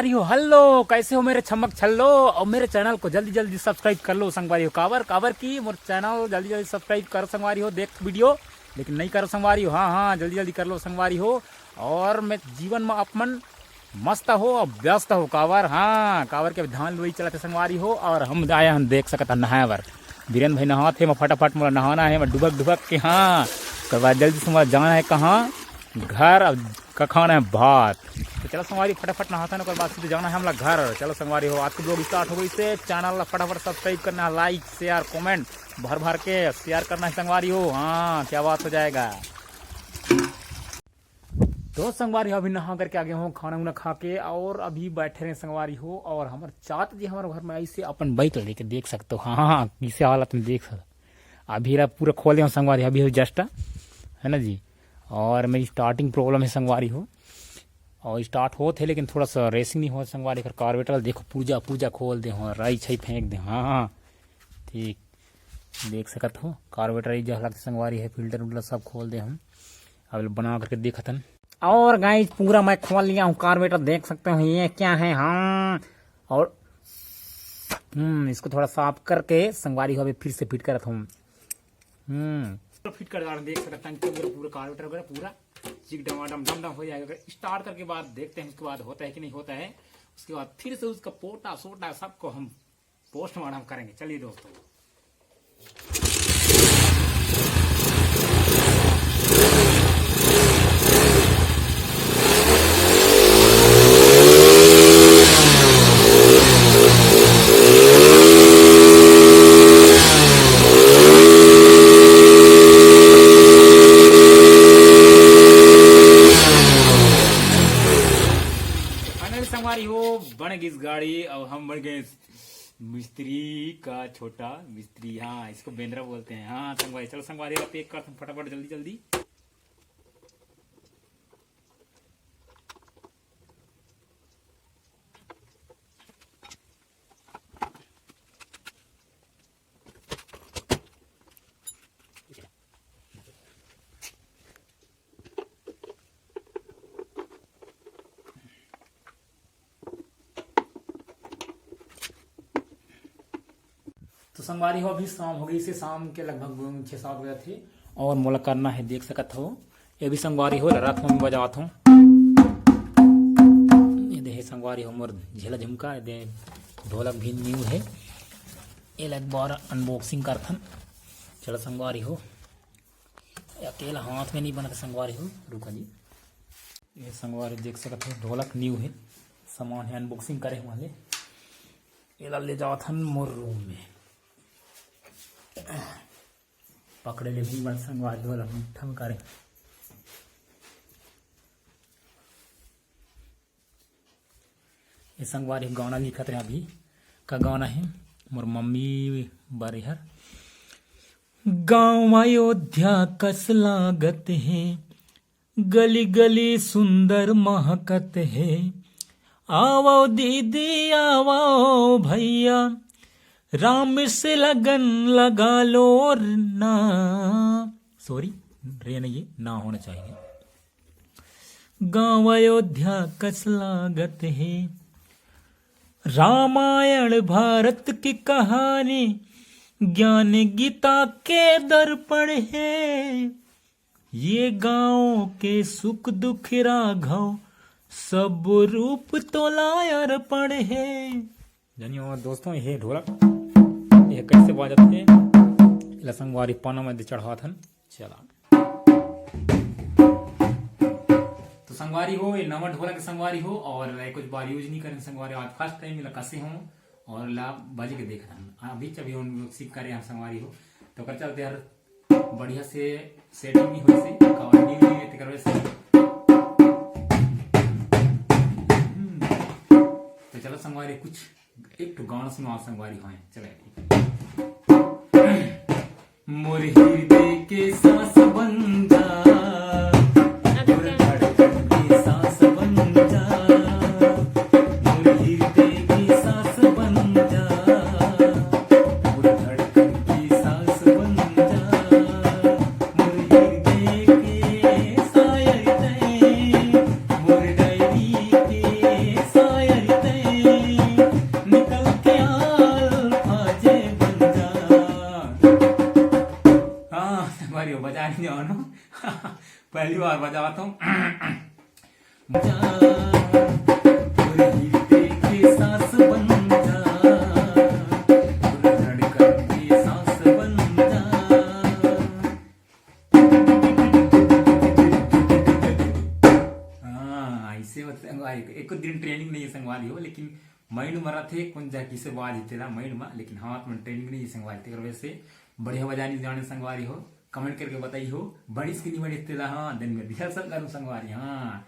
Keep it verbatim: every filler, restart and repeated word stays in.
अरे हो, हेलो, कैसे हो मेरे छमक छल्लो? और मेरे चैनल को जल्दी जल्दी सब्सक्राइब कर लो संगवारी हो। काबर काबर की मोर चैनल जल्दी जल्दी सब्सक्राइब करो संगवारी हो। देख वीडियो, लेकिन नहीं करो संगवारी हो। हाँ हाँ, जल्दी जल्दी कर लो संगवारी हो। और मैं जीवन में अपन मस्त हो और व्यस्त हो। काबर, हाँ, काबर के धान लुई चलत हे संगवारी हो। और हम आए हन, देख सकत हन, नहाए बर। बीरेन भाई नहात हे, मैं फटाफट मोला नहाना हे, मैं डुबक डुबक के, हाँ। ओकर बाद जल्दी से मोला जाना हे कहाँ? घर। अब कखाना हे भात। तो चलो संगवारी, फटाफट नहाथन, ओकर बाद सीधे जाना हे हमला घर। चलो संगवारी हो, आज के ब्लॉग स्टार्ट हो गई से, चैनल ला फटाफट सब्सक्राइब करना हे, लाइक शेयर कमेंट भर भर के शेयर करना हे संगवारी हो। हाँ, क्या बात हो जाएगा। तो संगवारी हो, अभी नहा करके आ गए हो, खाना उना खा के, और अभी बैठे रहे संगवारी हो। और हमर चाचा जी हमर घर में ऐसे अपन बाइक लेके, देख सकते हो, हाँ हाँ हाँ, किसे हालत में देख सकते। अभी रा पूरा खोले हो संगवारी, अभी हो जस्ट, है ना जी। और मेरी स्टार्टिंग प्रॉब्लम है संगवारी हो, और स्टार्ट होत हे लेकिन थोड़ा सा रेसिंग नहीं होत संगवारी। एकर कार्बोरेटर देखो, पूजा पूजा खोल दे हो, राई छई फेंक दे हो। हाँ हाँ, ठीक, देख सकत हो कार्बोरेटर ई जहला के संगवारी है, फिल्टर उल्टर सब खोल दे हम। अब बना करके देखत हन। और गाइस, पूरा मैं खोल लिया हूँ कार्बोरेटर, देख सकते हो ये क्या है। हाँ, और हम्म, इसको थोड़ा साफ करके संगवारी हो, अभी फिर से फिट करत हूँ। हम्म, तो फिट कर डाल, देख सकते हैं टंकी वगैरह, पूरा कार्बोरेटर वगैरह पूरा चिक डमाडम डम डम हो जाएगा। अगर स्टार्ट करके बाद देखते हैं उसके बाद होता है कि नहीं होता है, उसके बाद फिर से उसका पोटा सोटा सबको हम पोस्टमार्टम करेंगे। चलिए दोस्तों। फाइनली संगवारी हो, बन गई गाड़ी। अब हम बन गए मिस्त्री का छोटा मिस्त्री। हाँ, इसको बेंद्रा बोलते हैं। हाँ संगवारी, चलो संगवारी, पैक करते हैं फटाफट, जल्दी जल्दी। तो संगवारी हो, अभी शाम हो गई से, शाम के लगभग छः सात बजे थे। और मोला करना है, देख सकत हो, ये भी संगवारी हो, रात में बजावत हूँ। ये देहे संगवारी हो मोर झेला झुमका, ये दे ढोलक भी न्यू है। ये ला एक बार अनबॉक्सिंग करथन। चलो संगवारी हो, ये अकेला हाथ में नहीं बनत संगवारी हो, रुका जी। ये संगवारी देख सकत हो, ढोलक न्यू है, सामान है, अनबॉक्सिंग करे हुआ ले। एला ले जावत हन मोर रूम में। पकड़े ले भी मत संगवारी हो, ढोलक ठमकारे। ये संगवारी गाना लिखत रहे अभी, का गाना है मोर मम्मी बर हर। गाँव अयोध्या कस लागत हे, गली गली सुंदर महकत हे। आवो दीदी आवो भैया, राम से लगन लगा लो ना। सॉरी, रे नहीं, ये ना होना चाहिए। गाँव अयोध्या कस लागत हे, रामायण भारत की कहानी, ज्ञान गीता के दर्पण हे। ये गाँव के सुख दुख राघव, सब रूप तोला अर्पण हे। जानियो दोस्तों, ये ढोलक ये कैसे बाजत हे, एला संगवारी पाना में दे चढ़ावत हन। चला, तो संगवारी हो, ये नवा ढोलक के संगवारी हो, और ये कुछ बार यूज नहीं करें संगवारी, आज फर्स्ट टाइम एला कसे हो और ला बजे के देखत हन। अभी अभी अनबॉक्सिंग करे हम संगवारी हो, तो ओकर चलते यार बढ़िया से सेटिंग नहीं होइसे, कवर नहीं हुई है, तेकर वजह से। हम्म। तो चलो संगवारी, कुछ एक ठो गाना सुनाओ संगवारी, हाँ, चले। मोर हृदय के सांस बन जा, मोर धड़कन के सांस बन जा, मोर हृदय के सांस बन जा, मोर धड़कन के सांस बन जा, मोर हृदय के शायर तैं, मोर डायरी के शायर पहली बार बजावत हूँ। जा, तोर हृदय के सांस बन जा, तोर धड़कन के सांस बन जा। हाँ, ऐसे होथे संगवारी हो। एको दिन training नहीं है संगवारी हो, लेकिन mind म रथे, कोन जा किसे बाज हे तेला mind म, लेकिन हाथ में training नहीं है संगवारी। तेकर वजह से बढ़िया बजानी जाने संगवारी हो, comment करके बताई हो, बनिस कि नहीं बनिस तेला। हाँ, दिन में rehearsal करूँ संगवारी। हाँ,